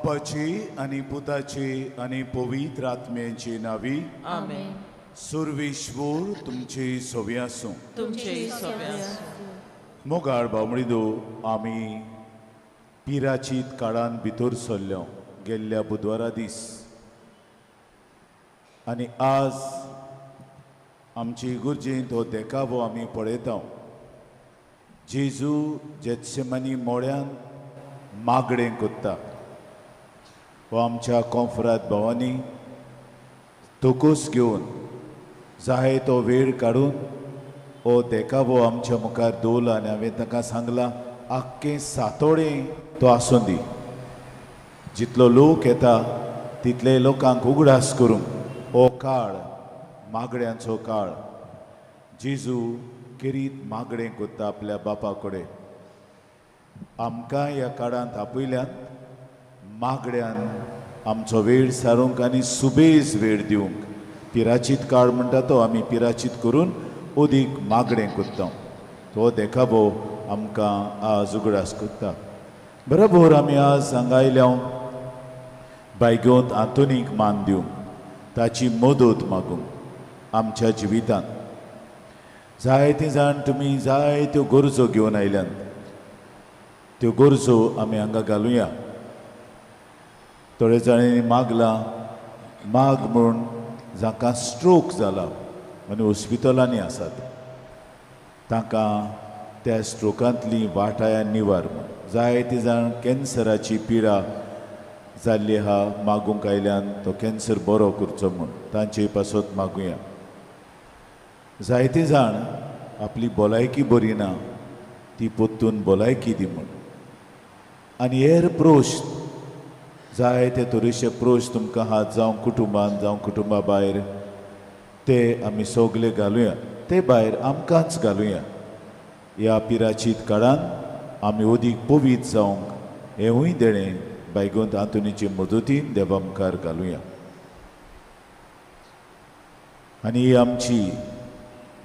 बापाची आनी पुताची आनी पवित्र आत्म्याची नावी आमेन। सुर्विश्वूर तुमची सोबी आसूं। तुमची सोबी आसूं। मोगाळ भावमणीदो, आमी पिराचीत काळान भितर सरल्यो गेल्ल्या बुधवारा दीस आनी आज आमची इगुर्जेंत हो देखावो आमी पळयता। जेजू जेत्सेमनी मोळ्यान मागणें कोत्ता। हो आमच्या कोंफरात भावांनी तोकोस घेवन जाय तो वेळ काडून हो देखावो आमच्या मुखार दवरला आनी हांवें तांकां सांगलां आख्खें सातोळें तो आसूं दी, जितलो लोक येता तितले लोकांक उगडास करूंक हो काळ मागण्यांचो काळ। जेजू केरीत मागणें कोत्ता आपल्या बापा कडेन। आमकां ह्या काळांत आपयल्यान मागण्यान आमचो वेळ सारूंक आनी सुबेज वेळ दिवंक। पिराचीत काळ म्हणटा तो आमी पिराचीत करून अदीक मागणें कोत्ता। तो देखावो आमकां आज उगडास कोत्ता। बरोबर आमी आज हांगा आयल्या बायगोंत आंतोनीक मान दिवंक, ताची मदत मागूंक आमच्या जिवितांत। जायते जाण तुमी जायत्यो गरजो घेवन आयल्यात, त्यो गरजो आमी हांगा घालुया। थोडे जाणांनी मागलां माग म्हूण जांकां स्ट्रोक जाला आनी हॉस्पिटलांनी आसात तांकां त्या स्ट्रोकांतली वाटाया निवार म्हूण। जायते जाण कॅन्सराची पिडा जाल्ली आहा मागूंक आयल्यान तो कॅन्सर बरो करचो म्हूण तांचे पासत मागुया। जायते जाण आपली भलायकी बरी ना ती परतून भलायकी दी म्हूण। आनी हेर प्रश्न जायते तरेचे प्रश्न तुमकां आहात, जावं कुटुंबान जावं कुटुंबा भायर, ते आमी सगले घालुया, ते भायर आमकांच घालुया। ह्या पिराचीत काळान आमी अदीक पवित्र जावंक हेंवूय देणें बायगोंत आंतोनीचे मदतीन देवा मुखार घालुया। आनी ही आमची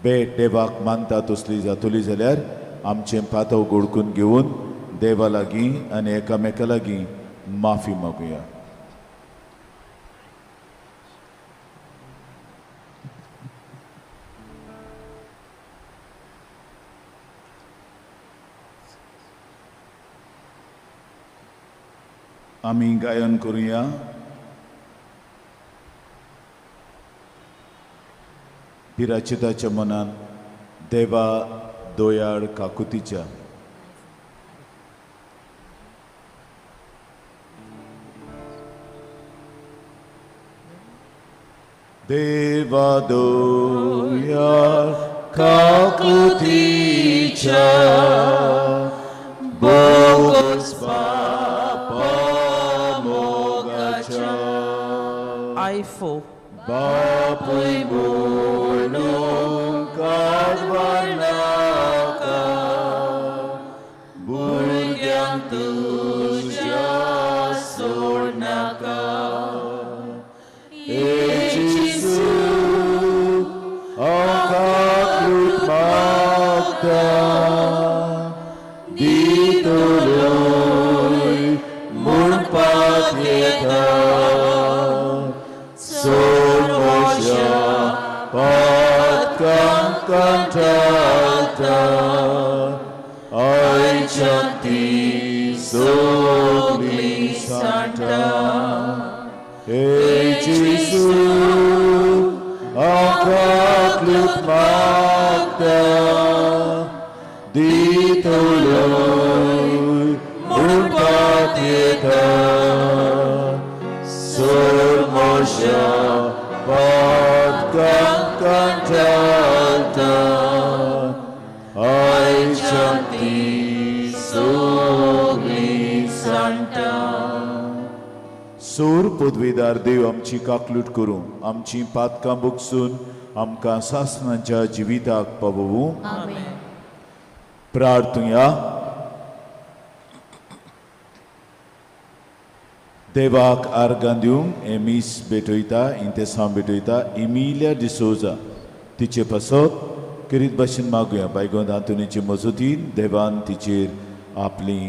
भेट देवाक मानता तसली जातली जाल्यार आमचें पातव गोडकून घेवन देवा लागीं आनी एकामेका लागीं माफी मागुया। आमी गायन करुया। पिराचिताच्या मनान देवा दोयाळ काकुतीच्या। देवा दोयाळ काकुतीच्या बोगस बापा मोगाच्या आयफो बापूय म्हणून काडवानाका भुरग्यांक तुज्या सोडनाका। हे जेजू हांव काकूट मागता दितलोय म्हणपाक येता सोड म्हज्या पातकांक कंटाळटा आयच्यान ती सगळी सांडटा। हे जेजू हांव काकूट मागता दितलोय म्हणपाक येता सोड म्हज्या पातकांक कंटाळटा आयच्यान ती सगळी सांडटा। सोर पदवेदार देव आमची काकलूट करूं, आमची पातकां बुकसून आमकां सासणाच्या जिविताक पावोवूं। प्रार्थुया। देवाक आर्गां दिवंक एमीस भेटयता, इंतेसांव भेटयता एमिलिया डिसोजा तिचे पासत करीत भाशेन मागुया। बायगोंद आंतोनीचे मजतीन देवान तिचेर आपली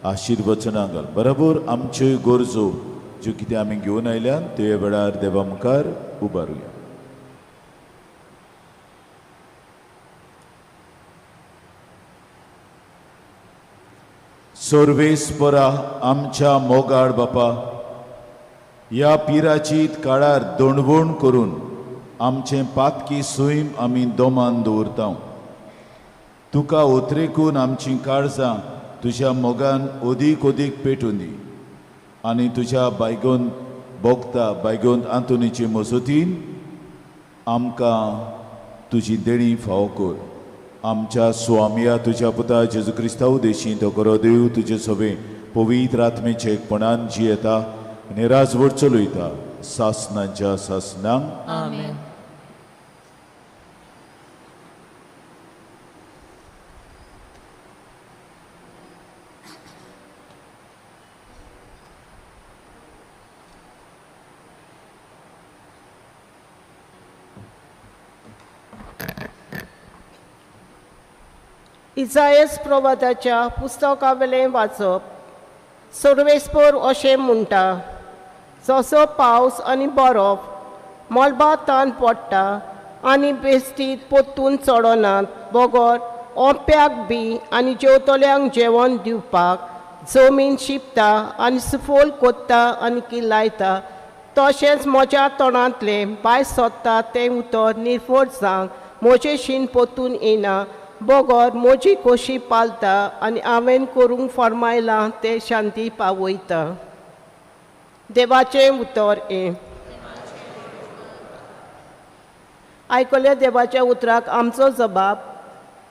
आशिर्वचनां घाल. बरोबर आमच्यो गरजो ज्यो कितें आमी घेवन आयल्यान ते वेळार देवा मुखार उबारुया. सर्वेस्परा आमच्या मोगाळ बापा, ह्या पिराचीत काळार दोणवण करून आमचें पातकी सैम आमी दोमान दवरता. तुका उतरेकून आमचीं काळजां तुज्या मोगान अदीक अदीक पेटून दी आनी तुज्या बायगोन बोगता बायगोन आंतोनीचे मजतीन आमकां तुजी देणी फावो कर. आमच्या स्वामया तुज्या पुता जेजू क्रिस्तांव देशी तो करो देव तुजे सवे पवित्र आत्मेचे एकपणान जियेता आनी राजवट चलयता सासनांच्या सासनांक. आमेन. इजायस प्रवादाच्या पुस्तकावेलें वाचप. सर्वेस्पर अशें म्हणटा, जसो पावस आनी बरफ मळबा तान पडटा आनी बेस्तीत परतून चडनात बगर ओंप्याक बी आनी जेवतल्यांक जेवण दिवपाक जमीन शिंपता आनी सुफोल कोत्ता आनी किल्लायता, तशेंच म्हज्या तोंडांतलें भायर सोदता तें उतर निर्फळ जावंक म्हजें शीण परतून येना बगर म्हजी खोशी पालता आनी हांवें करूंक फर्मायलां तें शांती पावयता. देवाचें उतर हें. आयकल्या देवाच्या उतराक आमचो जबाब.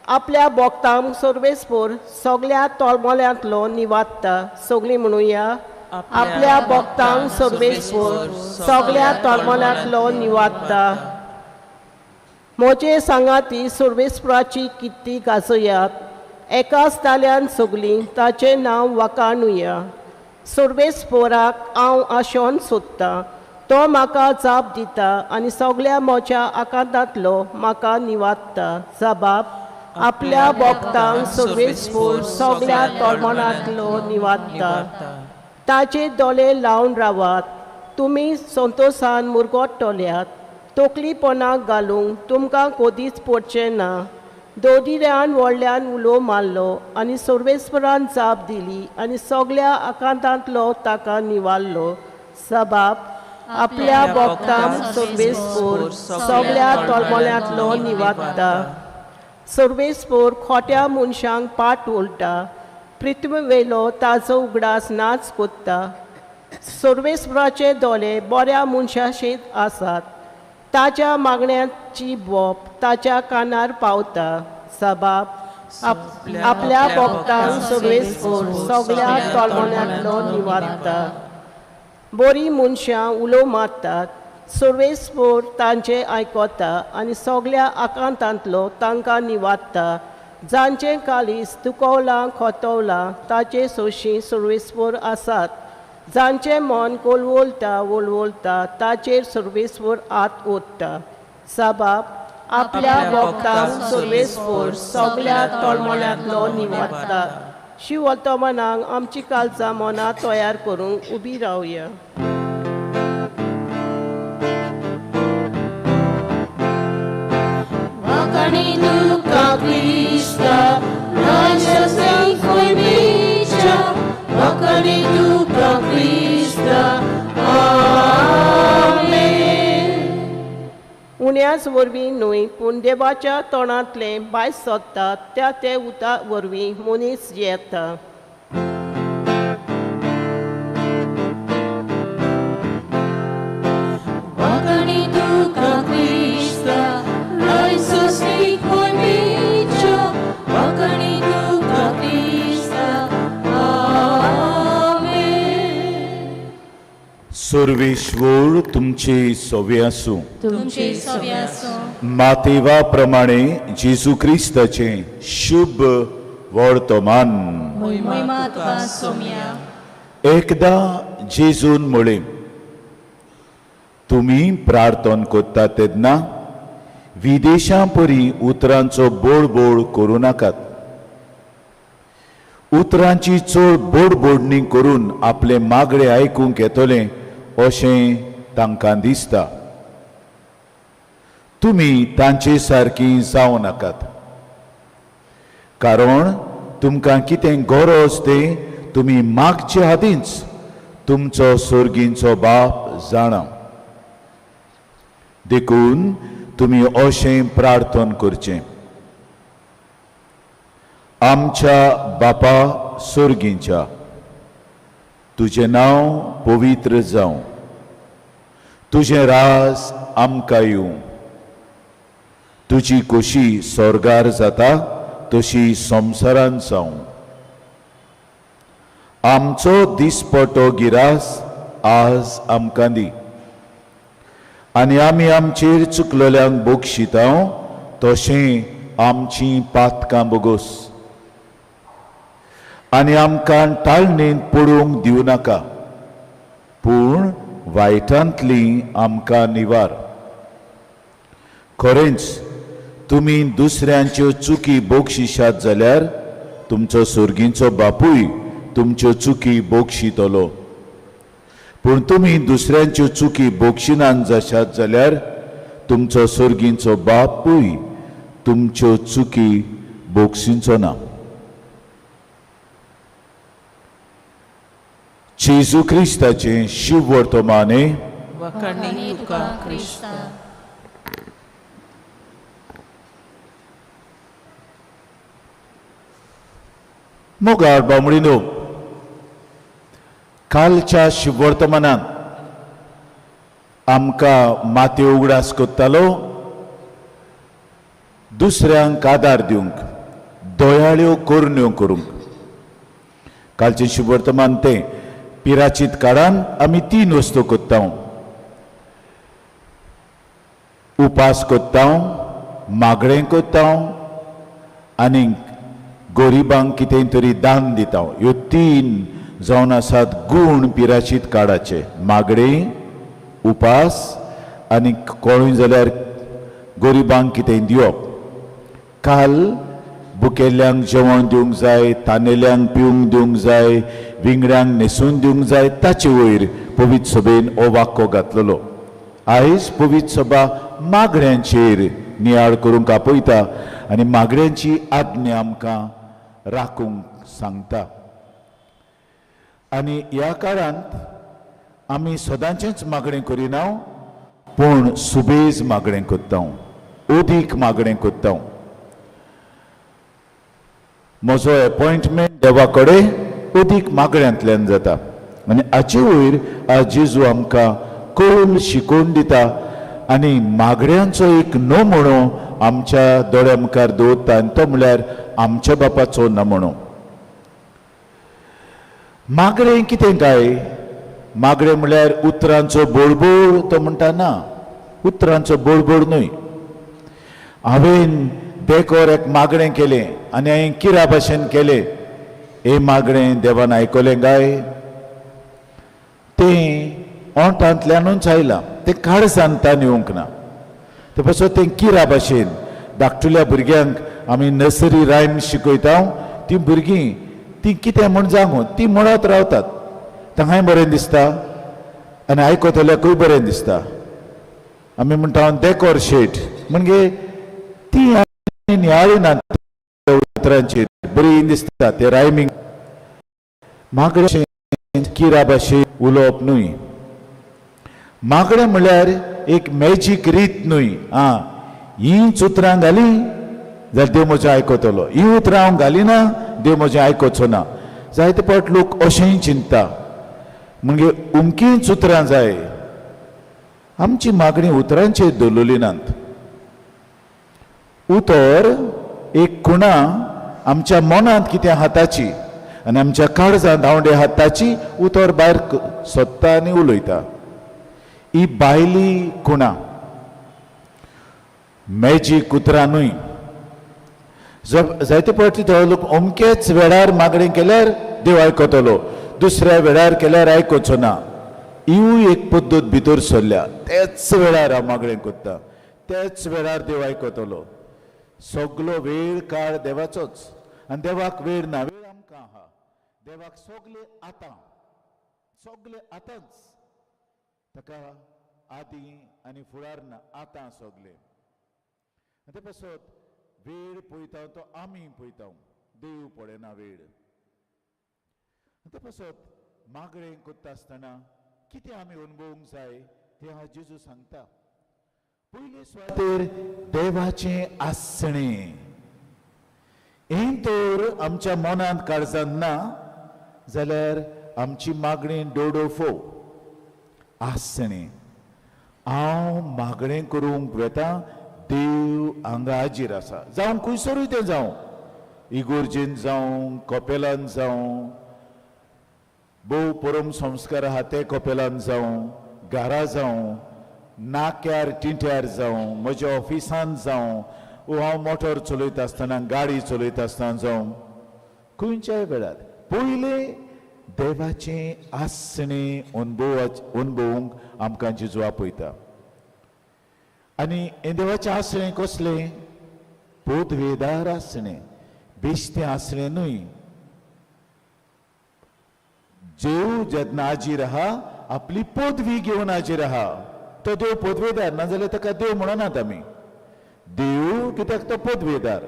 आपल्या भोक्तांक सर्वेस्पर सगल्या तोलमोल्यांतलो निवादता. सगळीं म्हणुया, आपल्या भोक्तांक सर्वेस्पर सगल्या तोलमोल्यांतलो निवादता. म्हजे सांगाती सर्वेस्पराची कित्ती गाजयात, एकाच ताल्यान सगलीं ताचें नांव वाकाणुया. सर्वेस्पराक हांव आशोन सोदतां, तो म्हाका जाप दिता आनी सगल्या म्हज्या आकांतांतलो म्हाका निवादता. जबाब आपल्या भोक्तांक सर्वेस्पर सगल्या तोलमणांतलो निवादता. ताचे दोळे लावन रावात, तुमी संतोसान मुरगट्टल्यात. तकलीपणाक घालूंक तुमकां कदीच पडचें ना. दोदिऱ्यान व्हडल्यान उलो मारलो आनी सर्वेस्परान जाप दिली आनी सगल्या आकांतांतलो ताका निवारलो. सबाब आपल्या भोक्तांक सर्वेस्पर सगल्या तोलमोल्यांतलो निवादता. सर्वेस्पर खोट्या मनशांक पाट उलटा, पृथ्वीवेलो ताजो उगडास नाच कोत्ता. सर्वेस्पराचे दोळे बऱ्या मनशाशेत आसात, ताच्या मागण्याची बोप ताच्या कानार पावता. सबाब आपल्या भोक्तांक सर्वेस्पर सगल्या तोलमोल्यांतलो निवादता. बरीं मनशां उलो मारतात, सर्वेस्पर तांचें आयकता आनी सगल्या आकांतांतलो तांकां निवादता. जांचें कालीस दुखवलां खोतोवलां ताचे सोशी सर्वेस्पर आसात. जांचें मन कोलवोलता वोलवोलता ताचेर सर्वेस्पर आत ओडटा. सबाब आपल्या भोक्तांक सर्वेस्पर सगल्या तोलमोल्यांतलो निवादता. शिववर्तमानाक आमची कालचां मनां तयार करूंक उबी रावया. उण्याच वरवीं न्हय पूण देवाच्या तोंडांतलें भायर सोदता त्या ते उता वरवीं मनीस जियेता. सर्वेश्वर तुमचे सवे आसूं. तुमचे सवे आसूं. मातेवा प्रमाणे जेजू क्रिस्ताचें शुभ वर्तमान. महिमा तुका सोम्या. एकदा जेजून म्हळें, तुमी प्रार्थन करता तेन्ना विदेशां परी उतरांचो बोळबोळ करूं नाकात. उतरांची चड बोडबोडणी करून आपले मागणे आयकूंक येतलें अशें तांकां दिसता. तुमी तांचे सारकी जावं नाकात, कारण तुमकां कितें गरज तें तुमी मागचे आदींच तुमचो सर्गींचो बाप जाणा. देखून तुमी अशें प्रार्थन करचें: आमच्या बापा सर्गींच्या, तुजें नांव पवित्र जावं, तुजें राज आमकां येवं, तुजी खोशी स्वर्गार जाता तशी संवसारांत जावं. आमचो दिसपटो गिरास आज आमकां दी, आनी आमी आमचेर चुकलेल्यांक बक्षिता तशें आमचीं पातकां बोगोस, आनी आमकां टाळणेंत पडूंक दिवं नाका, पूण वायटांतली आमकां निवार. खरेंच तुमी दुसऱ्यांच्यो चुकी बक्षिशात जाल्यार तुमचो सर्गींचो बापूय तुमच्यो चुकी बक्षितलो. पूण तुमी दुसऱ्यांच्यो चुकी बक्षिनान जाशात जाल्यार तुमचो सर्गींचो बापूय तुमच्यो चुकी बक्षिंचो ना. जेजू क्रिस्ताचें शिववर्तमाने. वाखाणी तुका क्रिस्ता. मोगाळ बामणीनो, कालच्या शिववर्तमानान आमकां माती उगडास करतालो दुसऱ्यांक आदार दिवंक, दयाळ्यो करण्यो करूंक. कालचें शिववर्तमान तें पिराचीत काळान आमी तीन वस्तू करता: उपास करता, मागणें करता आनी गरिबांक कितें तरी दान दिता. ह्यो तीन जावन आसात गूण पिराचीत काळाचे: मागणें, उपास आनी कोणूय जाल्यार गरिबांक कितें दिवप. काल भुकेल्ल्यांक जेवण दिवंक जाय, तानेल्यांक पिवंक दिवंक जाय, विंगड्यांक न्हेसून दिवंक जाय, ताचे वयर पवित्र सभेन हो वाक्को घातलेलो. आयज पवित्र सभा मागण्यांचेर नियाळ करूंक आपयता आनी मागण्यांची आज्ञा आमकां राखूंक सांगता. आनी ह्या काळांत आमी सदांचेंच मागणें करिना, पूण सुबेज मागणें करता, अदीक मागणें करता. म्हजो एपॉयंटमेंट देवा कडेन अदीक मागण्यांतल्यान जाता. आनी हाचे वयर आज जेजू आमकां कौल शिकोवन दिता आनी मागण्यांचो एक नमुणो आमच्या दोळ्या मुखार दवरता, आनी तो म्हणल्यार आमच्या बापाचो नमुणो. मागणें कितें काय? मागणें म्हणल्यार उतरांचो बोळबोळ. तो म्हणटा ना, उतरांचो बोळबोळ न्हय. हांवें बेकोर एक मागणें केलें आनी हांवें किरा भाशेन केलें, हें मागणें देवान आयकलें काय? तें ओंठांतल्यानूच आयलां, तें काळजान तान येवंक ना. ते पासून तें किरा भाशेन धाकटुल्या भुरग्यांक आमी नर्सरी रायम शिकयता, तीं भुरगीं तीं कितें म्हूण जागूं तीं म्हणत रावतात, तांकांय बरें दिसता आनी आयकतल्याकूय बरें दिसता. आमी म्हणटा देकोर शेट, म्हणजे ती नियाळी ना उतरांचेर, बरी दिसता ते रायमींग. मागणें किरा भाशेन उलोवप न्हय. मागणें म्हणल्यार एक मॅजीक रीत न्हय. आं, हींच उतरां घाली जाल्यार देव म्हजें आयकतलो, हीं उतरां हांव घालिना देव म्हजें आयकचो ना. जायते फावट लोक अशेंय चिंतता, म्हणजे उमकींच उतरां जाय. आमची मागणी उतरांचेर दवरलेली नात. उतर एक खुणा आमच्या मनांत कितें हाताची आनी आमच्या काळजांत धांवडे हाताची उतर भायर सोदता आनी उलयता. ही भायली खुणा, मॅजीक उतरां न्हय. जायते फावटी थोडे लोक अमकेच वेळार मागणें केल्यार देव आयकतलो, दुसऱ्या वेळार केल्यार आयकचो ना. हिवूय एक पद्दत भितर सरल्या. त्याच वेळार हांव मागणें करता, त्याच वेळार देव आयकतलो. सगलो वेळ काळ देवाचोच आनी देवाक वेळ ना, वेळ आमकां आहा. देवाक सगले आतां, सगले आतांच, ताका आदी आनी फुडार ना, आतां सगले. आनी ते पासत वेळ पळयता तो आमी पळयता, देव पळयना वेळ. आनी ते पासत मागणें करता आसतना कितें आमी अणभवूंक जाय तें हांव जेजू सांगता. पयले सुवातेर देवाचें आसणें हें तर आमच्या मनांत काळजांत ना जाल्यार आमची मागणी डोडो फोव. आसणें, हांव मागणें करूंक वेता, देव हांगा हाजीर आसा. जावं खंयसरूय तें जावं, इगोर्जेन जावं, कपेलान जावं, भोव परम संस्कार आहा ते कपेलान जावं, घरा जावं, नाक्यार टिंट्यार जावं, म्हज्या ऑफिसान जावं, वो हांव मोटर चलयता आसतना, गाडी चलयता आसतना जावं, खंयच्याय वेळार पयलें देवाचें आसणें अणभवूंक आमकां जेजू आपयता. आनी हें देवाचें आसणें कसलें? पदवेदार आसणें, बेश्टें आसणें न्हय. जेव जेन्ना हाजीर आहा आपली पदवी घेवन हाजीर आहा, तो देव पदवेदार, नाजाल्यार ताका देव म्हणनात आमी. देव कित्याक तो पदवेदार,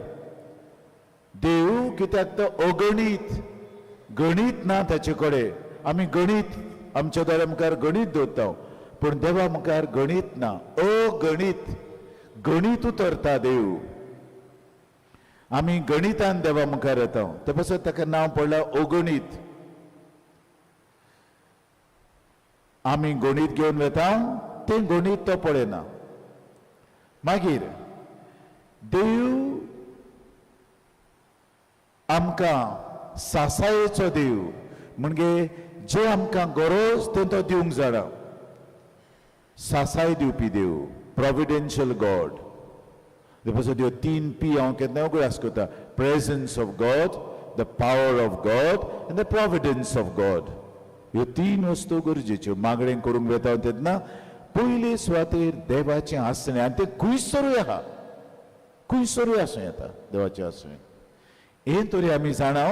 देव कित्याक तो अगणीत, गणीत ना ताचे कडेन. आमी गणीत आमच्या दोळ्या मुखार गणीत दवरता, पूण देवा मुखार गणीत ना, अगणीत, गणीत उतरता देव. आमी गणितान देवा मुखार येता, ते पासत ताका नांव पडलां अगणीत. आमी गणीत घेवन वेता, तें गणीत तो पळयना. मागीर देव आमकां सासायेचो देव, म्हणजे जे आमकां गरज तें तो दिवंक जाणा, सासाय दिवपी देव, प्रोविडेन्शियल गॉड. ते पासत ह्यो 3 पी हांव केन्ना उगडास करता, presence of God, the power of God and the providence of God. ह्यो 3 वस्तू गरजेच्यो. मागणें करूंक वेता तेन्ना पयले सुवातेर देवाचें आसणें, आनी तें खंयसरूय आहा, खंयसरूय आसूं येता देवाचें आसणें. हें तरी आमी जाणा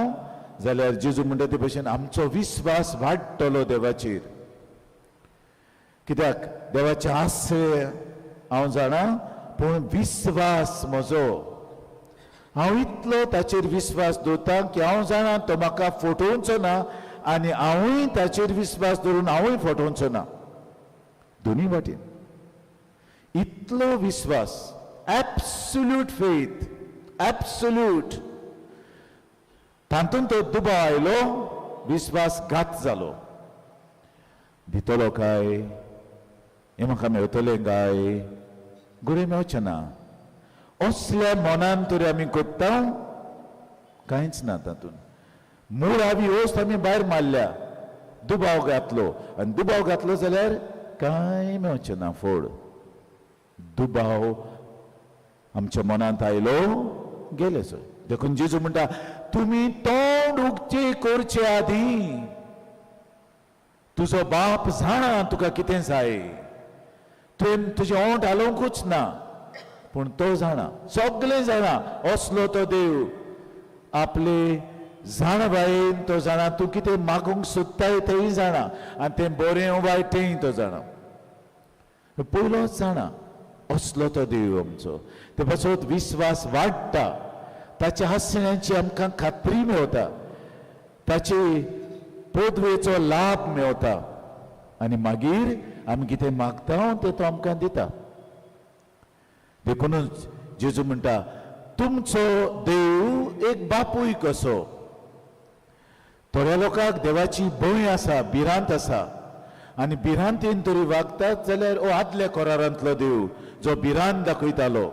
जाल्यार जेजू म्हणटा ते भशेन आमचो विस्वास वाडटलो देवाचेर. कित्याक देवाचें आसणें हांव जाणा, पूण विस्वास म्हजो, हांव इतलो ताचेर विस्वास दवरता की हांव जाणा तो म्हाका फटोवचो ना, आनी हांवूय ताचेर विस्वास दवरून हांवूय फटोवचो ना. दोनूय वाटेन इतलो विस्वास, एब्सोल्यूट फेथ, एब्सोल्यूट. तातूंत तो दुबाव आयलो, विस्वास घात जालो. दितलो काय, हें म्हाका मेळटलें काय, घडये मेळचें ना, असल्या मनान तरी आमी करता, कांयच ना तातूंत. मुळावी वस्त आमी भायर मारल्या, दुबाव घातलो, आनी दुबाव घातलो जाल्यार कांय मेळचें ना फळ. दुबाव आमच्या मनांत आयलो, गेले सर. देखून जेजू म्हणटा, तुमी तोंड उगचे करचे आदीं तुजो बाप जाणा तुका कितें जाय. तुवें तुजें ओंठ हालोवंकूच ना, पूण तो जाणा, सगळें जाणा. असलो तो देव, आपले जाणबायेन तो जाणा तूं कितें मागूंक सोदताय तेंय जाणा, आनी तें बरें वायट तेंय तो जाणा, पयलोच जाणा. असलो तो देव आमचो. ते पासत विस्वास वाडटा, ताच्या हांसण्याची आमकां खात्री मेवता, ताची पदवेचो लाभ मेवता, आनी मागीर आमी कितें मागता तें तो आमकां दिता. देखूनच जेजू म्हणटा, तुमचो देव एक बापूय कसो. थोड्या लोकांक देवाची भंय आसा, भिरांत आसा, आनी भिरांतीन तरी वागतात जाल्यार ओ आदल्या करारांतलो देव जो भिरांत दाखयतालो,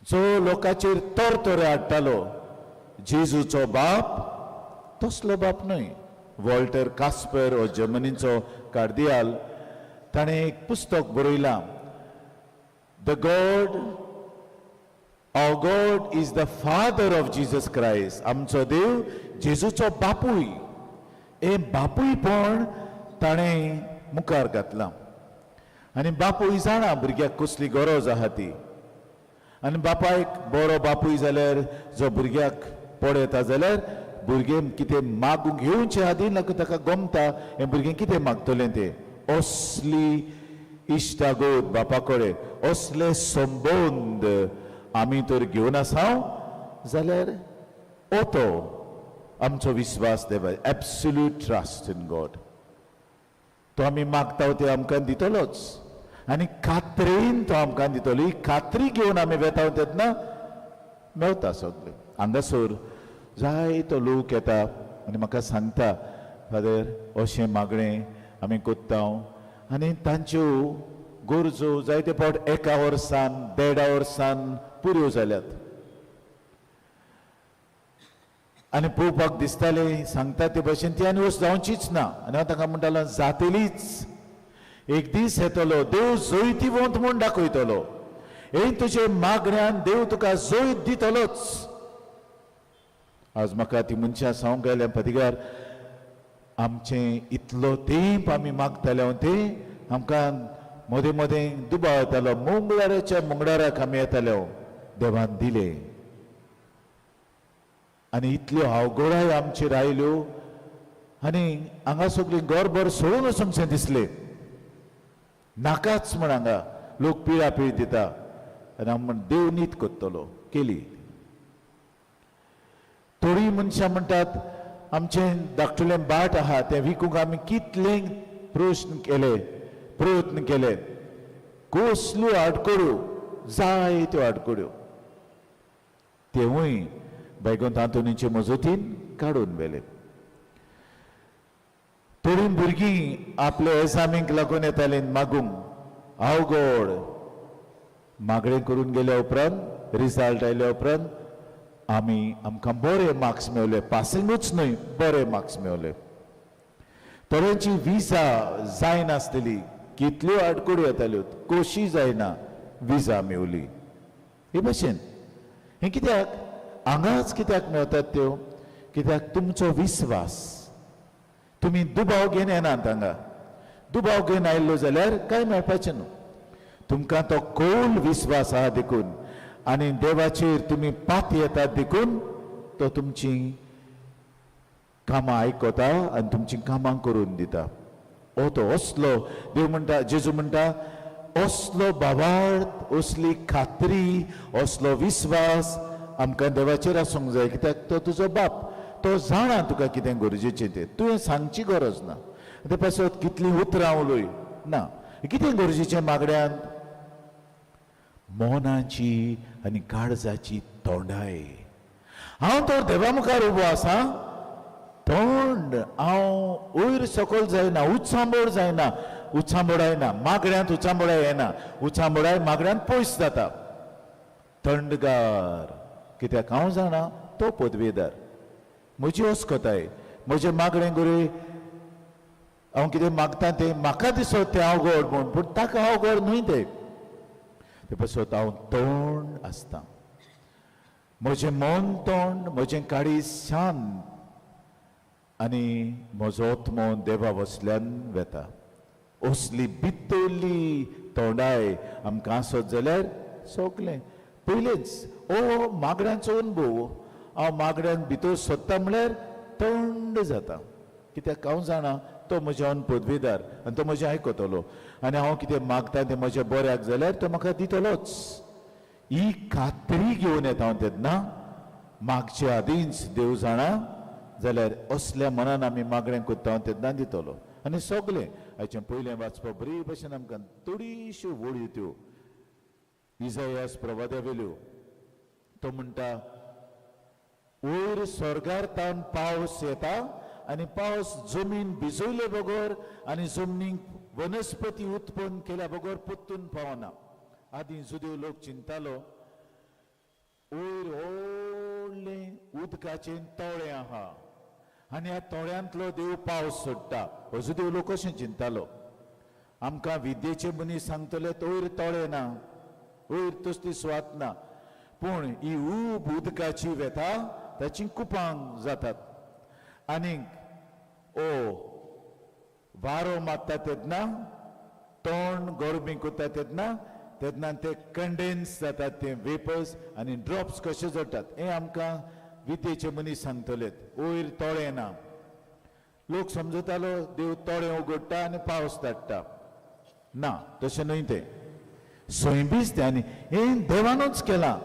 जो लोकांचेर तरतरे हाडटालो, जेजूचो बाप तसलो बाप न्हय. वॉल्टर कास्पर हो जर्मनीचो कार्दियाल, ताणें एक पुस्तक बरयलां, the God our God is the father of Jesus Christ. आमचो देव जेजूचो बापूय. हें बापूयपण ताणें मुखार घातलां. आनी बापूय जाणा भुरग्याक कसली गरज आहा ती. आनी बापायक बरो बापूय जाल्यार जो भुरग्याक पळयता जाल्यार भुरगें कितें मागूंक येवचे आदीं लागून ताका गमता हें भुरगें कितें मागतलें तें. असली इश्टागत बापा कडेन, असले संबंद आमी तर घेवन आसा जाल्यार ओ तो आमचो विस्वास देवा, एब्सोल्यूट ट्रस्ट इन गॉड. तो आमी मागता ते आमकां दितलोच आनी खात्रेन तो आमकां दितलो. ही खात्री घेवन आमी वेता तेन्ना मेवता सगळें. हांगासर जायतो लोक येता आनी म्हाका सांगता, फादर अशें मागणें आमी कोत्ता आनी तांच्यो गरजो जायते फावट एका वर्सान देडा वर्सान पुऱ्यो जाल्यात आनी पळोवपाक दिसतालें सांगता ते भशेन ती आनी वस्त जावचीच ना. आनी हांव तांकां म्हणटालो जातलीच, एक दीस येतलो देव जैतिवंत म्हूण दाखयतलो, हे तुजे मागण्यान देव तुका जैत दितलोच. आज म्हाका ती मनशां सांगूंक आयल्या, पतिगार आमचें इतलो तेंप आमी मागताले तें आमकां मदें मदें दुबाव येतालो. मंगळाराच्या मंगळाराक आमी येताले, देवान दिलें आनी इतल्यो अवघडाय आमचेर आयल्यो आनी हांगा सगळीं घरभर सोडून वचूंकशें दिसलें, नाकाच म्हण हांगा लोक पिळा पीळ दिता आनी हांव म्हण देव नीत करतलो केली. थोडीं मनशां म्हणटात आमचें धाकटुलें बाट आहा तें विकूंक आमी कितले प्रश्न केले, प्रयत्न केले, कसल्यो आडखळ्यो, जायत्यो आडखळ्यो, तेवूय बैगोंत आंतोनीचे मजतीन काडून व्हेले. थोडीं भुरगीं आपले एजामींक लागून येतालीं मागूंक, अवघड मागणें करून गेल्या उपरांत रिजल्ट आयल्या उपरांत आमी आमकां बरे मार्क्स मेवले, पासिंगूच न्हय बरे मार्क्स मेवले. थोड्यांची विजा जायनासलेली, कितल्यो आडखळ्यो येताल्यो, कशी जायना विजा मेवली. हे भशेन हें कित्याक हांगाच कित्याक मेवतात त्यो, कित्याक तुमचो विस्वास, तुमी दुबाव घेवन येनात हांगा. दुबाव घेवन आयिल्लो जाल्यार कांय मेळपाचें न्हू. तुमकां तो खोल विस्वास आहा देखून आनी देवाचेर तुमी पात येतात देखून तो तुमची कामां आयकता आनी तुमचीं कामां करून दिता. ओ तो असलो देव म्हणटा, जेजू म्हणटा, असलो भावार्थ, असली खात्री, असलो विस्वास आमकां देवाचेर आसूंक जाय. कित्याक तो तुजो बाप, तो जाणा तुका कितें गरजेचें तें, तुवें सांगची गरज ना. ते पासत कितलीं उतरां उलय ना, कितें गरजेचें मागण्यांत मनाची आनी काळजाची तोंडाय. हांव तर देवा मुखार उबो आसा, तोंड हांव वयर सकयल जायना, उचांबळ जायना, उचांबळायना, मागण्यांत उचांबळाय येना, उचांबळाय मागण्यांत पयस जाता, थंडगार. कित्याक हांव जाणा तो पदवेदार, म्हजी अस्कताय, म्हजें मागणें गोरे हांव कितें मागता तें म्हाका दिसत तें अवघड म्हूण, पूण ताका अवघड न्हय तें. ते पासत हांव तोंड आसता, म्हजें मन तोंड, म्हजें काळीज शांत आनी म्हजो आत्मो देवा वसल्यान वेता. असली भितरली तोंडाय आमकां आसत जाल्यार सगलें पयलेंच ओ मागण्यांचो अनुभव. हांव मागण्यांत भितर सोदता म्हळ्यार थंड जाता, कित्याक हांव जाणा तो म्हज्या पदवेदार आनी तो म्हजें आयकतलो आनी हांव कितें मागता तें म्हज्या बऱ्याक जाल्यार तो म्हाका दितलोच. ही खात्री घेवन येता हांव तेन्ना मागचे आदींच देव जाणा जाल्यार असल्या मनान आमी मागणें करता हांव तेन्ना दितलो. आनी सगलें आयचें पयलें वाचपा बरी भशेन आमकां थोडीश्यो वळी त्यो इजायास प्रवाद्या वेल्यो. तो म्हणटा, वयर स्वर्गार तावन पावस येता आनी पावस जमीन भिजयले बगर आनी जमनीक वनस्पती उत्पन्न केल्या बगर परतून पावना. आदीं जुदेव लोक चिंतालो वयर व्हडलें उदकाचें तळें आहा आनी ह्या तळ्यांतलो देव पावस सोडटा. हो जुदेव लोक अशें चिंतालो. आमकां विद्येचे मनीस सांगतले वयर तळें ना, वयर तसली सुवात ना, पूण ही ऊब उदकाची वेता ताची कुपां जातात आनीक ओ वारो मारता तेन्ना तोंड गरमी करता तेन्ना तेन्ना ते कंडेन्स जातात, ते वेपर्स आनी ड्रॉप्स कशे जोडटात. हें आमकां विद्येचे मनीस सांगतलेत वयर तोळें ना. लोक समजतालो देव तोळें उगडटा आनी पावस धाडटा. ना, तशें न्हय तें सैमीच तें आनी हें देवानूच केलां.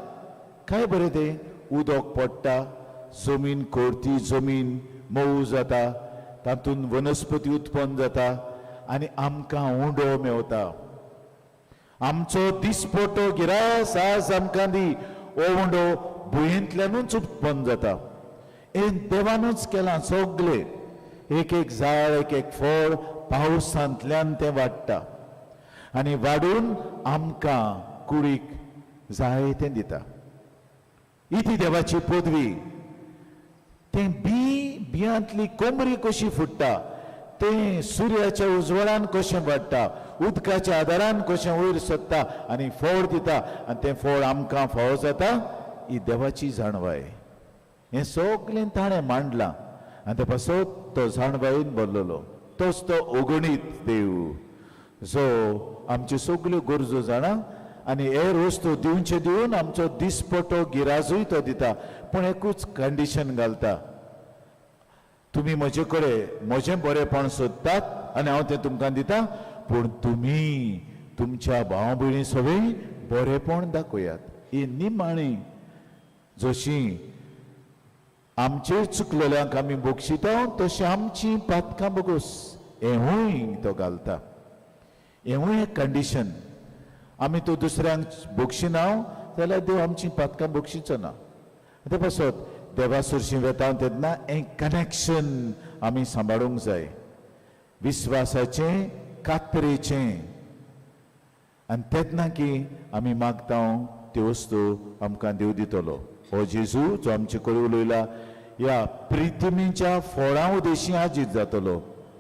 काय बरें तें, उदक पडटा, जमीन कोरती, जमीन मोव जाता, तातूंत वनस्पती उत्पन्न जाता आनी आमकां उंडो मेवता. आमचो दिसपटो गिरास आज आमकां दी, हो उंडो भुंयेंतल्यानूच उत्पन्न जाता. हें देवानूच केलां सगळें. एक एक झाड, एक एक फळ पावसांतल्यान तें वाडटा आनी वाडून आमकां कुडीक जाय तें दिता. ही ती देवाची पदवी. तें बी बियांतली कोमरी कशी फुट्टा, तें सुर्याच्या उजवाडान कशें वाडटा, उदकाच्या आदारान कशें वयर सरता आनी फळ दिता आनी तें फळ आमकां फावो जाता, ही देवाची जाणवाय. हें सगळें ताणें मांडलां आनी ते पासत तो जाणवायेन भरलेलो. तोच तो अगणीत देव जो आमच्यो सगल्यो गरजो जाणा आनी हेर वस्तू दिवचे दिवन आमचो दिसपटो गिराजूय तो दिता. पूण एकूच कंडिशन घालता, तुमी म्हजे कडेन म्हजें बरेंपण सोदतात आनी हांव तें तुमकां दिता, पूण तुमी तुमच्या भाव भयणी सगळीं बरेंपण दाखयात. ही निमाणी जशी आमचेर चुकलेल्यांक आमी बक्षिता तशें आमची पातकां बगोस, हेंवूय तो घालता. हेंवूय एक कंडिशन. आमी तो दुसऱ्यांक बक्षिना जाल्यार देव आमची पातकां बक्षिचो ना. ते पासत देवा सरशीं वेता तेन्ना हें कनेक्शन आमी सांबाळूंक जाय, विस्वासाचें, कात्रेचें. आनी तेन्ना की आमी मागता त्यो वस्तू आमकां देव दितलो. हो जेजू जो आमचे कडेन उलयला ह्या प्रितिमेच्या फळां उदेशी आजीत जातलो.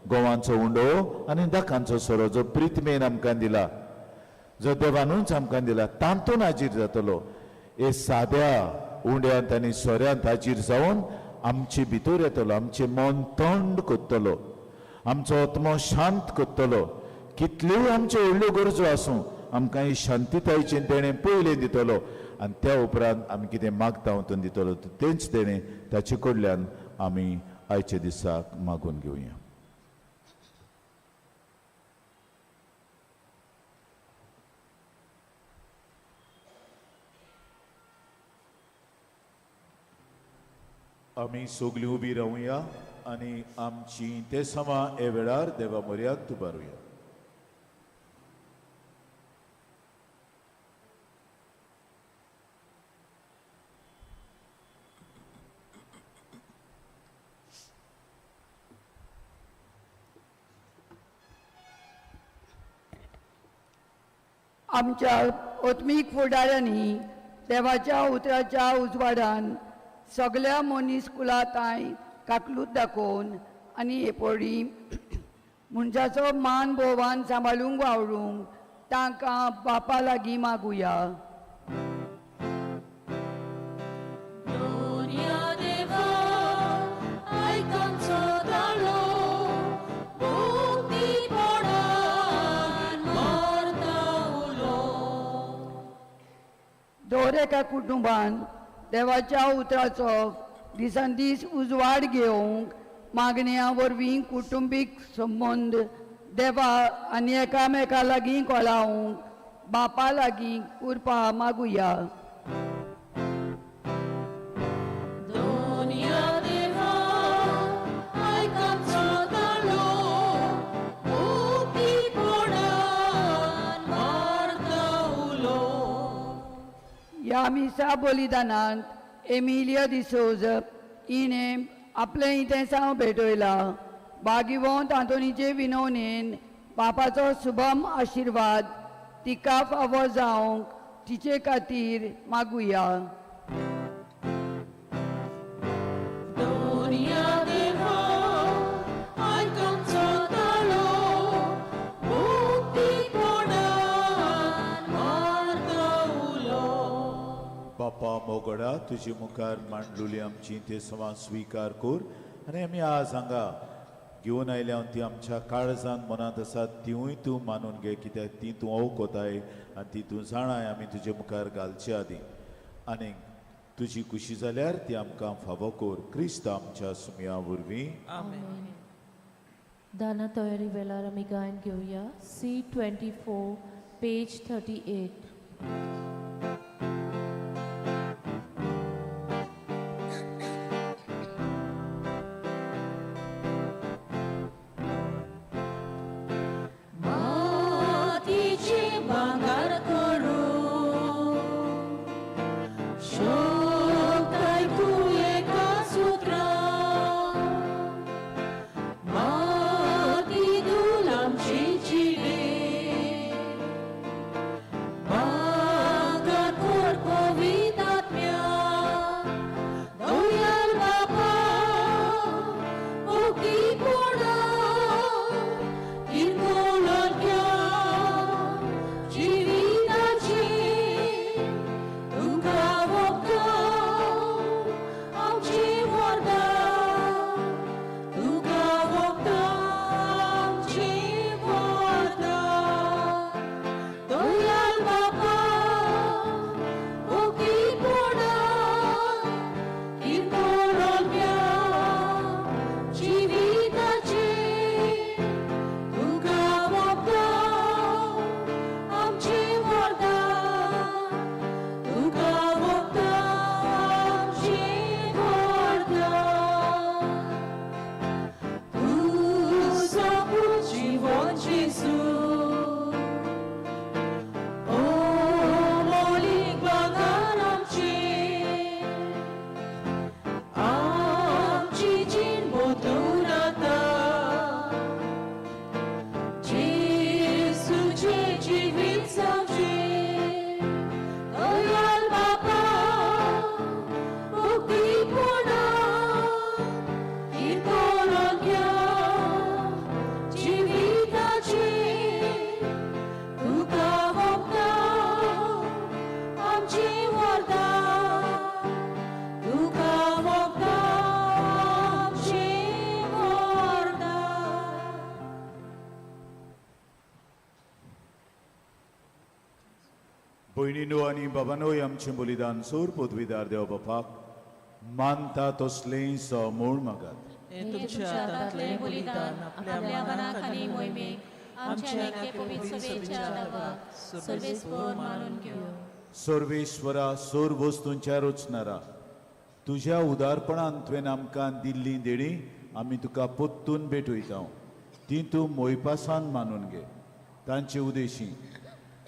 गोवांचो उंडो आनी दाकांचो सोरो जो प्रितिमेन आमकां दिला, जो देवानूच आमकां दिला, तातूंत हाजीर जातलो. हे साद्या उंड्यांत आनी सोऱ्यांत हाजीर जावन आमचे भितर येतलो, आमचें मन थंड करतलो, आमचो आत्मो शांत करतलो. कितल्योय आमच्यो व्हडल्यो गरजो आसूं आमकां ही शांतितायेचें तेणें पयलें दितलो आनी त्या उपरांत आमी कितें मागता वतून दितलो, तेंच तेणें ताचे कडल्यान आमी आयच्या दिसाक मागून घेवया. आमी सगळीं उबी रावया आनी आमची ते समा हे वेळार देवा म्हऱ्यांत उबारुया. आमच्या आत्मीक फुडाऱ्यांनी देवाच्या उतराच्या उजवाडान सगळ्या मनीस कुलातांय काकलूत दाखोवन आनी एपोडी मनशाचो मान भोवान सांबाळूंक वावरूंक तांकां बापा लागीं मागुया. दर एका कुटुंबान देवाच्या उतराचो दिसान दीस उजवाड घेवंक मागण्या वरवीं कुटुंबीक संबंद देवा आनी एकामेका लागीं कोलावंक बापा लागीं कृपा मागुया. ह्या मिसा बलिदानांत एमिलिया डिसोज हिणें आपलें इतेसांव भेटयलां. भाग्यवंत आंतोनीचे विनवणेन बापाचो शुभम आशिर्वाद तिका फावो जावंक तिचे खातीर मागुया. बापा मोगडा, तुजे मुखार मांडलेली आमची ते समा स्विकार कर आनी आमी आज हांगा घेवन आयल्या ती आमच्या काळजान मनांत आसा तिवूय तूं मानून घे, कित्याक ती तूं अवकोताय आनी ती तूं जाणाय आमी तुजे मुखार घालचे आदीं. आनी तुजी खुशी जाल्यार ती आमकां फावो कर, क्रिस्त आमच्या सुमया वरवीं. आमेन. दाना तयारी वेळार आमी गायन घेवया C24 page 38. मातीचे भांगर करूं शकताय तूं एका सुत्रान, माती धूल आमची जिणे, भांगर कर पवित्र आत्म्या, दयाळ बापा मुक्तीपणा किरकोळांतल्या जिविताची तुका वखदां आमची वरदान, तुका वखदां आमची वरदान. दयाळ बापा मुक्तीपणा किरकोळांतल्या जिविताची तुका वखदां आमची वरदान, तुका वखदां आमची वरदान. तुजो पूत जिवन जेजू, अमोलीक भांगर आमचें, आमची जीण बदलून आतां जेजूचें जिवीत जावचें. दयाळ बापा मुक्तीपणा किरकोळांतल्या जिविताची तुका वखदां आमची वरदान, तुका वखदां आमची वरदान. भयणीनो आनी बाबानो, आमचें बलिदान सोर पदवीदार देव बापाक मानता तसलें म्हूण मागात. हें तुमच्या हातांतलें बलिदान आपल्या मनाक आनी मोहिमेक आमच्या एके पवित्र सभेच्या नांवाक सर्वेस्पर मानून घेवं. सर्वेश्वरा, सोर वस्तूंच्या रचणारा, तुज्या उदारपणान तुवें आमकां दिल्ली देणी आमी तुका पोत्तून भेटयता, ती तूं मोयपासान मानून घे. तांचे उदेशी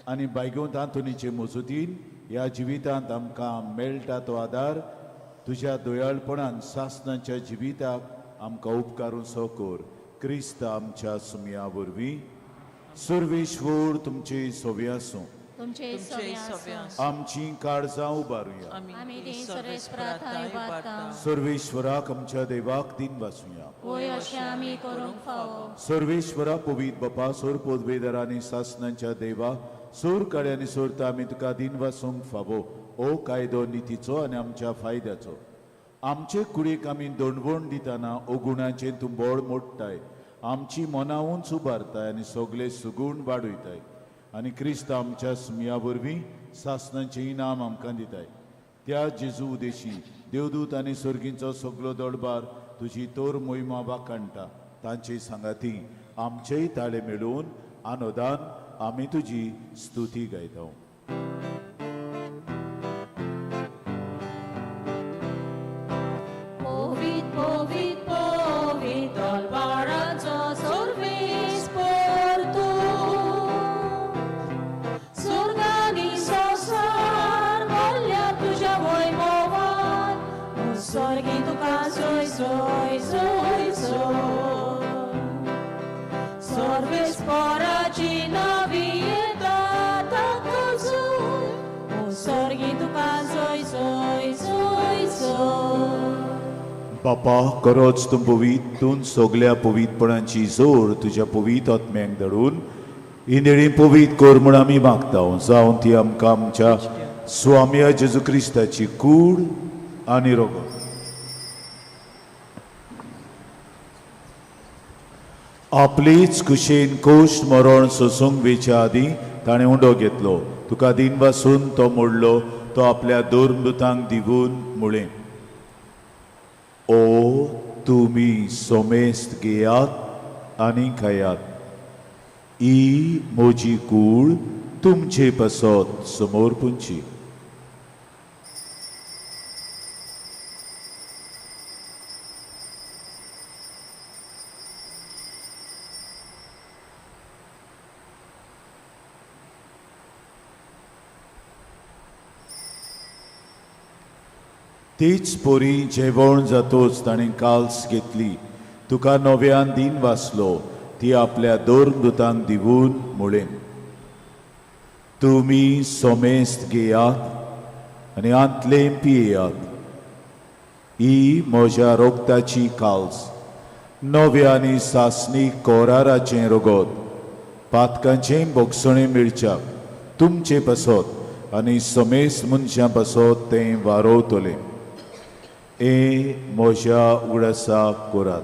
आनी बायगोंत आंतोनीचे मजतीन ह्या जिवितांत आमकां मेळटा तो आदार तुज्या दयाळपणान सासणाच्या जिविताक आमकां उपकारून सो कर, क्रिस्त आमच्या सुमया वरवीं. सर्वेश्वर तुमचे सोवे आसूं. तुमचे तुमचे सगळे सगळे आसूं. आमची काळजां उबारुया. आमी ती सर्वेस्परा थंय उबारता. सर्वेश्वराक आमच्या देवाक दिन वासुया. वय अशें आमी करूंक फावो. सर्वेश्वरा, पवीत बापा, सोर पोदवेदर आनी सासणांच्या देवा, सोर काड्यांनी सोरता आमी तुका दिन वासूंक फावो. ओ कायदो नितीचो आनी आमच्या फायद्याचो. आमचे कुडीक आमी दणवण दितना अगुणाचें तूं बळ मोडटाय, आमची मनां उंच उबारताय आनी सगळे सुगूण वाडयताय आनी क्रिस्त आमच्या सुमया वरवीं सासणाचें इनाम आमकां दिताय. त्या जेजू उदेशी देवदूत आनी सर्गींचो सगलो दळबार तुजी तोर मोहिमा वाखाणटा. तांचे सांगाती आमचेय ताळे मेळून आनोदान आमी तुजी स्तुती गायता. पवित्र पवित्र पवित्र दलबाराचो सर्वेस्पर तूं, स्वर्गानी संवसार भरल्या तुज्या वैभवान, स्वर्गी तुका सोय सोय सोय सोय. सर्वेस्पराची नावी येता ताका जोय, स्वर्गी तुका सोय सोय सोय सोय. बापा, करोच तूं पवीत, तूं सगल्या पवीतपणाची जोड तुज्या पवीत आत्म्यांक धाडून इंदेळी पवीत कर म्हूण आमी मागता, जावन ती आमकां आमच्या स्वाम्या जेजू क्रिस्ताची कूड आनी रोगत. आपलीच कुशीन कोश मरण सोसूंक वेच्या आदीं ताणें उंडो घेतलो, तुका दिन वासून तो मोडलो, तो आपल्या दोरमृतांक दिवन मुळें, ओ तुमी सोमेस्त घेयात आनी खायात, ही म्हजी कूड तुमचे पासत समोर पुंची. तीच पोरी जेवण जातोच ताणें काल्स घेतली, तुका नव्यान दिन वाचलो, ती आपल्या दोरमृतांक दिवन मुळें, तुमी सोमेस्त घेयात आनी आंतलें पियेयात, ही म्हज्या रोगताची काल्स, नव्या आनी सासणी कोराराचें रगत, पातकांचें भोगसणें मेळच्याक तुमचे पासत आनी समेस्त मनशां पासत तें वारोवतलें. ए म्हज्या उगडासाक करात.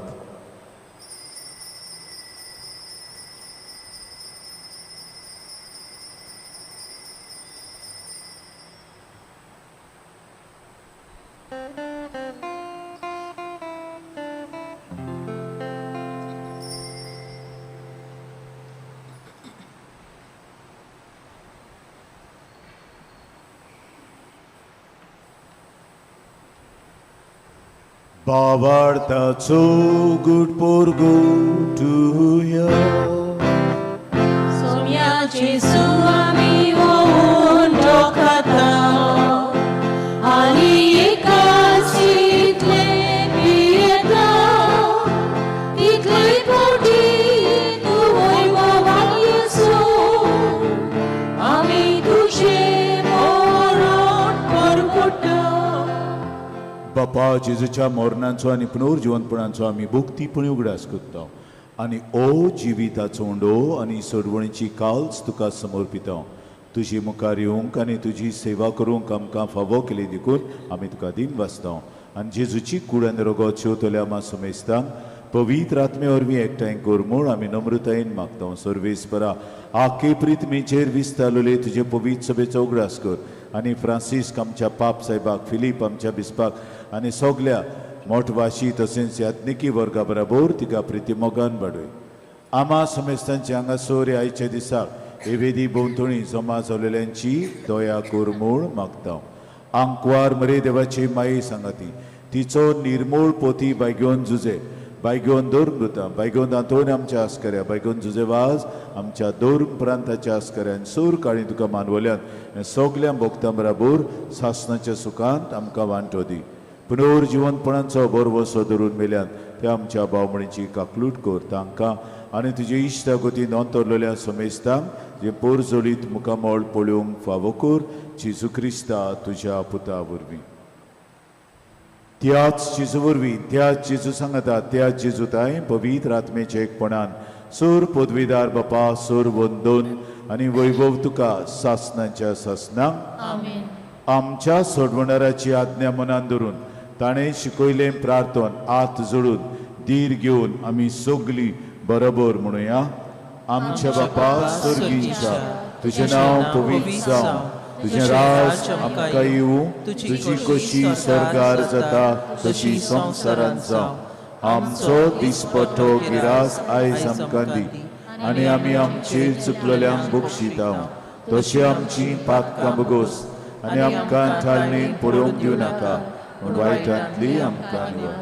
बाबार्थाचो गुड पोरगोटुया सोम्या जेसू आमी ओवन खाता आनी एकाच इतले पियेता तितले पोटी तूं वैभवान येसू आमी तुजें मरण परगुटा. बापा जेजूच्या मरणाचो आनी पुनर्जिवंतपणाचो आमी भक्तीपणी उगडास करता आनी ओ जिविताचो उंडो आनी सोडवणीची काल्स तुका समर्पिता. तुजी मुखार येवंक आनी तुजी सेवा करूंक आमकां फावो केली देखून आमी तुका दिन वाचता आनी जेजूची कूड आनी रगत शेवतल्या आमा समेस्तांक पवित्र आत्मे वरवीं एकठांय कर म्हूण आमी नम्रतायेन मागता. सर्वेस्परा आखे प्रितमेचेर विस्तारलेले तुजे पवित्र सभेचो उगडास कर आनी फ्रांसिस्क आमच्या पाप साहेबाक, फिलीप आमच्या बिस्पाक आनी सगल्या मोठवाशी तशेंच याज्ञिकी वर्गा बराबर तिका प्रितीमोगान वाडय. आमा समेस्तांचे हांगासर आयच्या दिसाक हे वेदी भोंवतणी जमा जाल्ल्यांची दया कर म्हूण मागता. आंकवार मरे देवाची माई सांगाती तिचो निर्मूळ पोती बायगेवन जुजे, बायगेवन दोरमृता, बायगेवन दांतोवन आमच्या आस्कऱ्या, बायगेवन जुजे वाज आमच्या दोर्म प्रांताच्या आस्कऱ्यान सूर काळी तुका मानवल्यान सगल्या भोगतां बराबर सासनाच्या सुखांत आमकां वांटो दी. पुनर्जिवंतपणाचो बरवसो धरून मेल्यान त्या आमच्या भावमणीची काकलूट कर तांकां आनी तुजे इश्टा गोतीन अंतरलेल्या समेस्तांक जे पोरजोलीत मुखामळ पळोवंक फावो कर जेजू क्रिस्ता तुज्या पुता वरवीं. त्याच जेजू वरवीं, त्याच जेजू सांगता, त्याच जेजू ताय पवित्र आत्मेच्या एकपणान सूर पदवीदार बापा सूर वंदोन आनी वैभव तुका सासनाच्या सासनाक. आमच्या सोडवणाराची आज्ञा मनान धरून ताणें शिकयलें प्रार्थन आत जोडून धीर घेवन आमी सगलीं बरोबर म्हणुया. आमच्या बापा स्वर्गीच्या, तुजें नांव पवित्र जावं, तुजें राज आमकां येवं, तुजी कशी स्वर्गार जाता तशी संवसारांत जावं. आमचो दिसपट्टो गिरास आयज आमकां दी आनी आमी आमचेर चुकलेल्यांक बक्षिता तशें आमची पातकां बगोस आनी आमकां थाळणेन पडोवंक दिवं नाका, पूण वायटांतली आमकां निवार.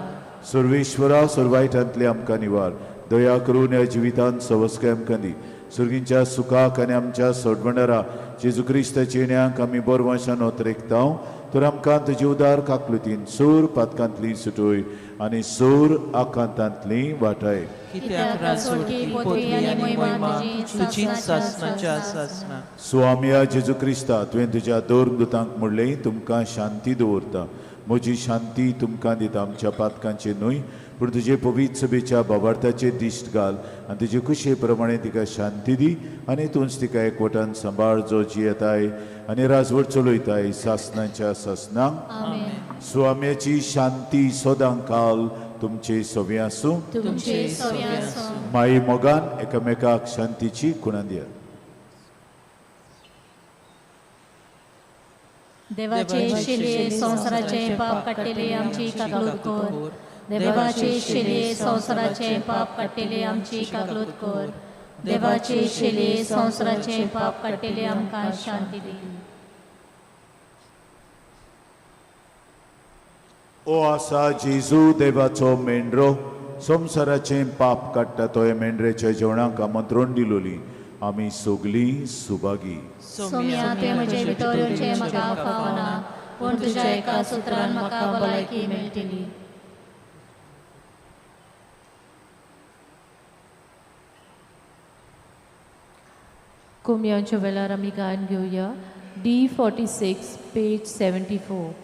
सर्वेश्वरा सर्वायटांतली आमकां निवार. दया करून ह्या जिवितांत सवस्काय आमकां दी. सुर्गींच्या सुखाक आनी आमच्या सोडवणारा जेजू क्रिस्ताच्या येण्याक आमी बरवंशान ओतरेकता तर आमकां तुजी उदार काकलुतीन सूर पातकांतली सुटोय आनी सूर आकांतांतली वाटाय. स्वामया जेजू क्रिस्ता, तुवें तुज्या दोरदूतांक म्हणलें तुमकां शांती दवरता, म्हजी शांती तुमकां दिता, आमच्या पातकांचे न्हय पूण तुजे पवित्र सभेच्या बाबार्थाचेर दिश्ट घाल आनी तुजे खुशे प्रमाणे तिका शांती दी आनी तूंच तिका एकवटान सांबाळ जो जियेताय आनी राजवट चलयताय सासनाच्या सासनाक. स्वाम्याची शांती सदां काल तुमचे सवे आसूं. माई मोगान एकामेकाक शांतीची खुणा दियात. देवाचे शिले संवसाराचे पाप काडटले आमची काकलूत कर. देवाचे शिले संवसाराचे पाप काडटले आमची काकलूत कर. देवाचे शिले संवसाराचे पाप काडटले आमकां शांती दी. ओ आसा जेजू देवाचो मेंढरो, संवसाराचें पाप काडटा तो हे मेंढरेच्या जेवणाक आमंत्रण दिलोली आमी सगलीं सुभागी. सोम्या, तुवें म्हजे भितर येवचें म्हाका फावना, पूण तुज्या एका सुत्रान म्हाका भलायकी मेळटली. कोमयांच्या वेळार आमी गायन घेवया D46 page 74.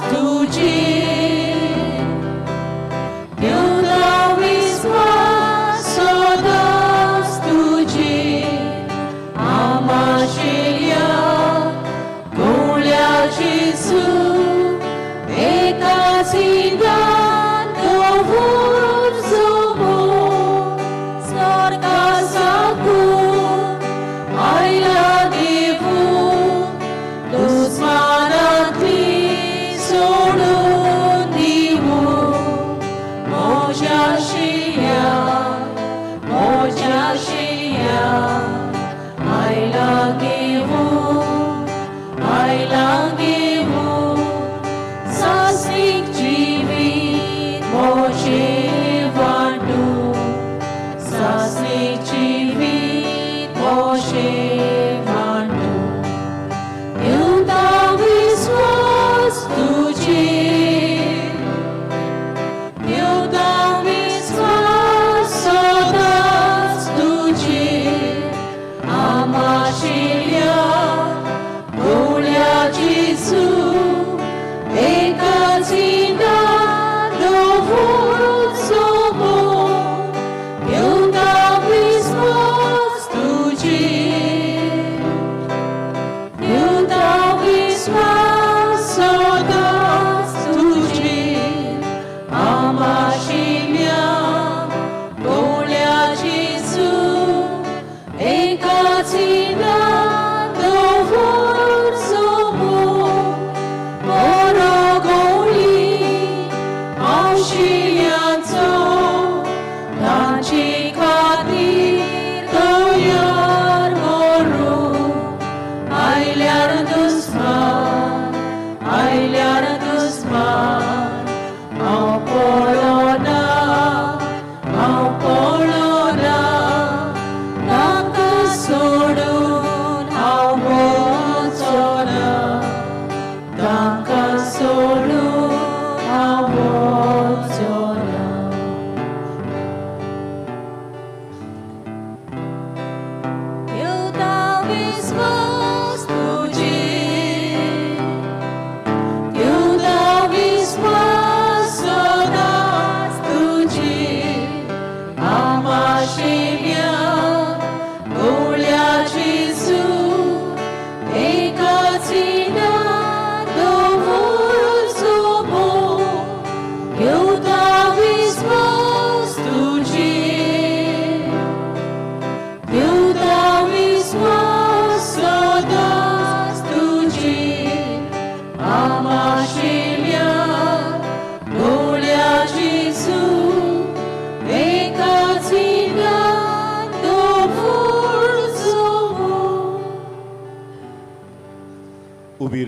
Tuji.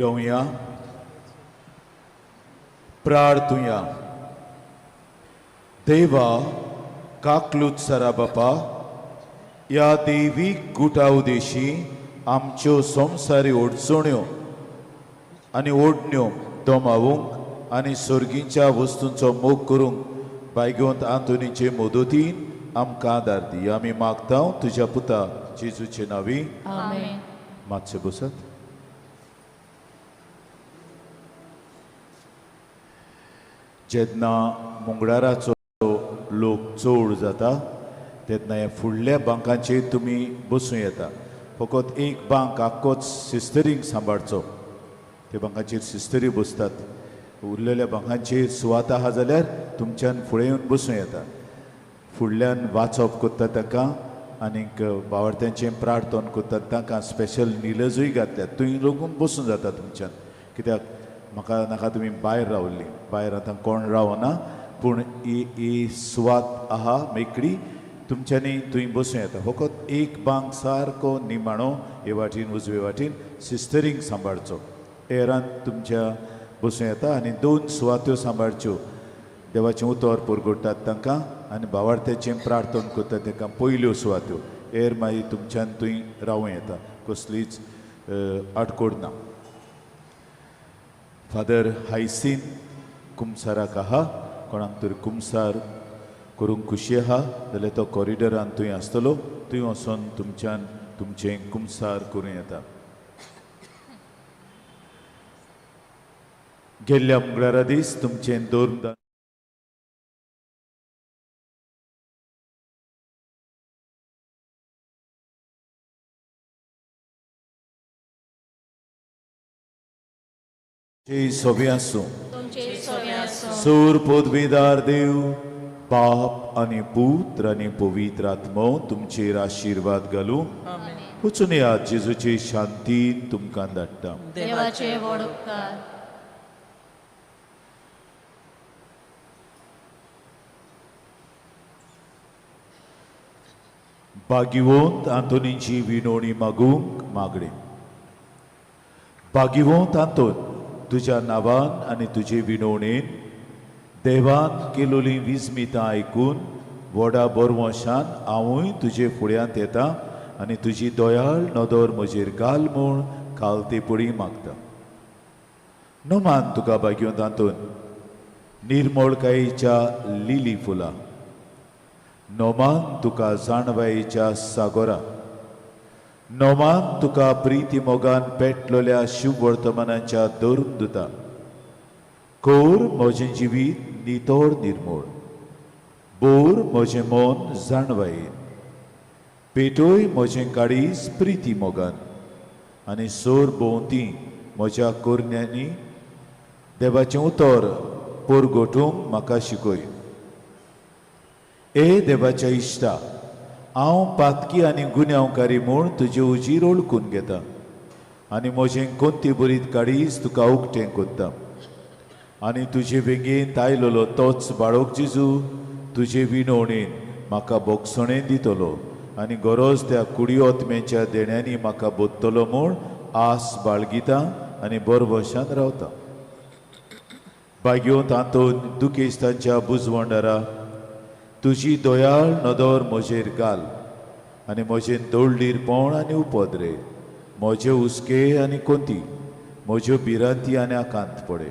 रावया, प्रार्थुया. देवा काकलूत सरा बापा, ह्या दैवीक गुटा उदेशी आमच्यो संवसारी अडचण्यो आनी ओडण्यो दमावूंक आनी सर्गीच्या वस्तूंचो मोग करूंक बायगोंत आंतोनीचे मदतीन आमकां आदार दी. आमी मागता तुज्या पुता जेजूचे नांवी. आमेन. मातशें बसत. जेन्ना मंगळाराचो लोक चड जाता तेन्ना ह्या फुडल्या बांकांचेर तुमी बसूं येता. फकत एक बांक आख्खोच सिस्टरींक सांबाळचो, त्या बांकांचेर सिस्टरी बसतात. उरलेल्या बांकांचेर सुवात आहा जाल्यार तुमच्यान फुडें येवन बसूं येता. फुडल्यान वाचप करता तांकां आनीक बावडत्यांचें प्रार्थन करतात तांकां स्पेशल निलजूय घातल्यात, थंय लोकून बसूं जाता तुमच्यान. कित्याक म्हाका नाका तुमी भायर रावल्ली, भायर आतां कोण रावना, पूण ही ही सुवात आहा मेकळी, तुमच्यांनी थंय बसूं येता. फकत एक बांक सारको निमाणो हे वाटेन उजवे वाटेन सिस्टरींक सांबाळचो, एरान तुमच्या बसूं येता. आनी दोन सुवात्यो सांबाळच्यो, देवाचें उतर परगट्टात तांकां आनी भावार्थ्याचें प्रार्थन करतात तांकां पयल्यो सुवात्यो. एर मागीर तुमच्यान थंय रावूं येता, कसलीच आडकोड ना. फादर हायसीन कुमसाराक आहा, कोणाक तर कुमसार करूंक खुशी आहा जाल्यार तो कॉरिडोरान थंय आसतलो, थंय वचोन तुमच्यान तुमचें कुमसार करूं येता. गेल्ल्या मंगळारा दीस तुमचें दोन सोबी आसूं. सूर पदवीदार देव बाप आनी पुत्र आनी पवित्र आत्मो तुमचेर आशिर्वाद घालूं. वचून येयात, जेजूची शांती तुमकां धाडटा. देवाचे व्हड उपकार. भाग्यवंत आंतोनीची विनवणी मागूंक मागणें. भाग्यवंत आंतोन, तुज्या नांवान आनी तुजे विनवणेन देवान केलोलीं विस्मितां आयकून व्हडा बरवंशान हांवूय तुजे फुड्यांत येता आनी तुजी दयाळ नदर म्हजेर घाल म्हूण खालते पडी मागता. नमान तुका भाग्यवंत आंतोन, निर्मळकायेच्या लिली फुलां, नोमान तुका जाणवायेच्या सागोरा, नोमान तुका प्रिती मोगान पेटलोल्या शिववर्तमानाच्या धरून दुता. कोर म्हजें जिवीत नितोर निर्मोळ, बोर म्हजें मन जाणवायेन, पेटोय म्हजें काळीज प्रिती मोगान आनी सोर भोंवती म्हज्या कोरण्यांनी देवाचें उतर पोरगोटूंक म्हाका शिकय. ए देवाच्या इश्टा, हांव पातकी आनी गुन्यांवकारी म्हूण तुजे उजीर ओळखून घेता आनी म्हजें कोंती बरीत काळीज तुका उक्तें करता. आनी तुजे वेंगेंत आयलोलो तोच बाळक जेजू तुजे विनवणेन म्हाका बोगसणें दितलो आनी गरज त्या कुडियोत्म्याच्या देण्यांनी म्हाका बोत्तलो म्हूण आस बाळगिता आनी बरवशान रावता. भाग्यवंत आंतोन, दुखेस्तांच्या बुजवंडारा, तुजी दयाळ नदर म्हजेर घाल आनी म्हजें दळडीरपण आनी उपद्रे, म्हजे हुस्के आनी कोंती, म्हज्यो भिरांती आनी आकांत पडे.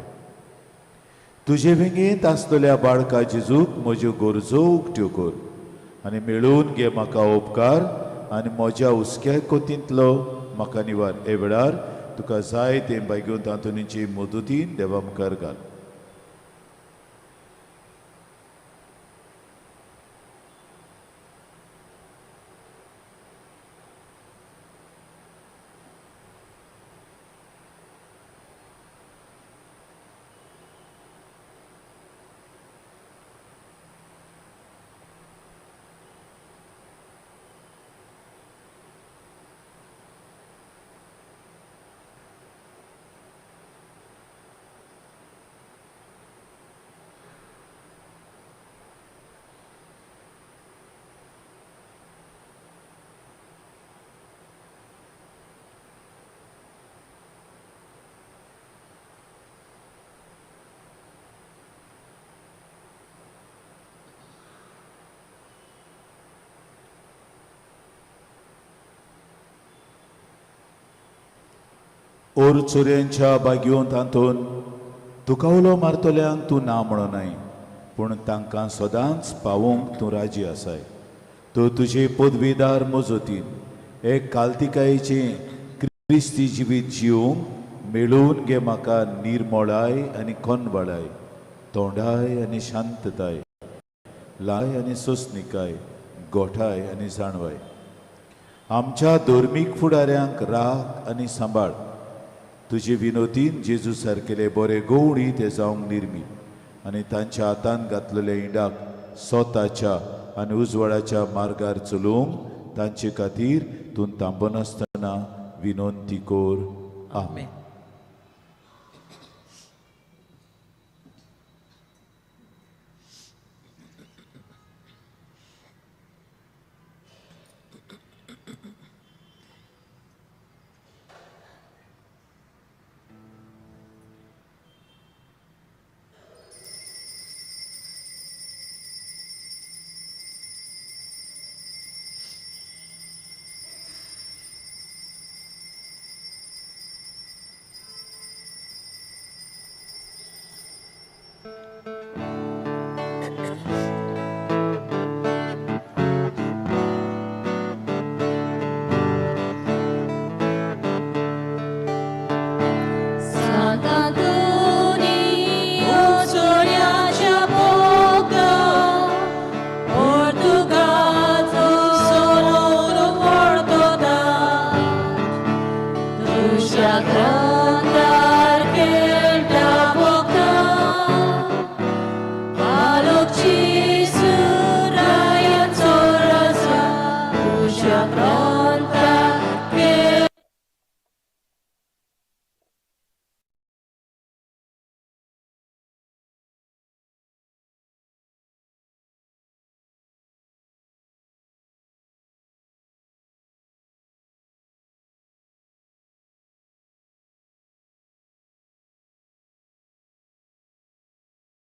तुजे वेंगेंत आसतल्या बाळका जेजूक म्हज्यो गरजो उक्त्यो कर आनी मेळोवन घे म्हाका उपकार आनी म्हज्या हुस्क्या कोतींतलो म्हाका निवार. हे वेळार तुका जाय तें भाग्यवंत आंतोनीचे मदतीन देवा मुखार घाल. ओर चोरयांच्या बागयोन तातूंत तुका उलो मारतल्यांक तूं ना म्हणनाय, पूण तांकां सदांच पावोवंक तूं राजी आसाय. तूं तुजे पदवीदार मजतीन एक कालतिकायेचें क्रिस्ती जिवीत जिवंक मेळोवन घे म्हाका निर्मोळाय आनी कोनवाळाय, तोंडाय आनी शांतताय, लाय आनी सोंसणिकाय, गोठाय आनी जाणवाय. आमच्या धर्मीक फुडाऱ्यांक राख आनी सांबाळ. तुजे विनोदीन जेजू सारकेले बरे गवळी ते जावंक निर्मीत आनी तांच्या हातान घातलेल्या इंडाक स्वताच्या आनी उजवाडाच्या मार्गार चलोवंक तांचे खातीर तूं थांबनासतना विनंती कर. आमेन.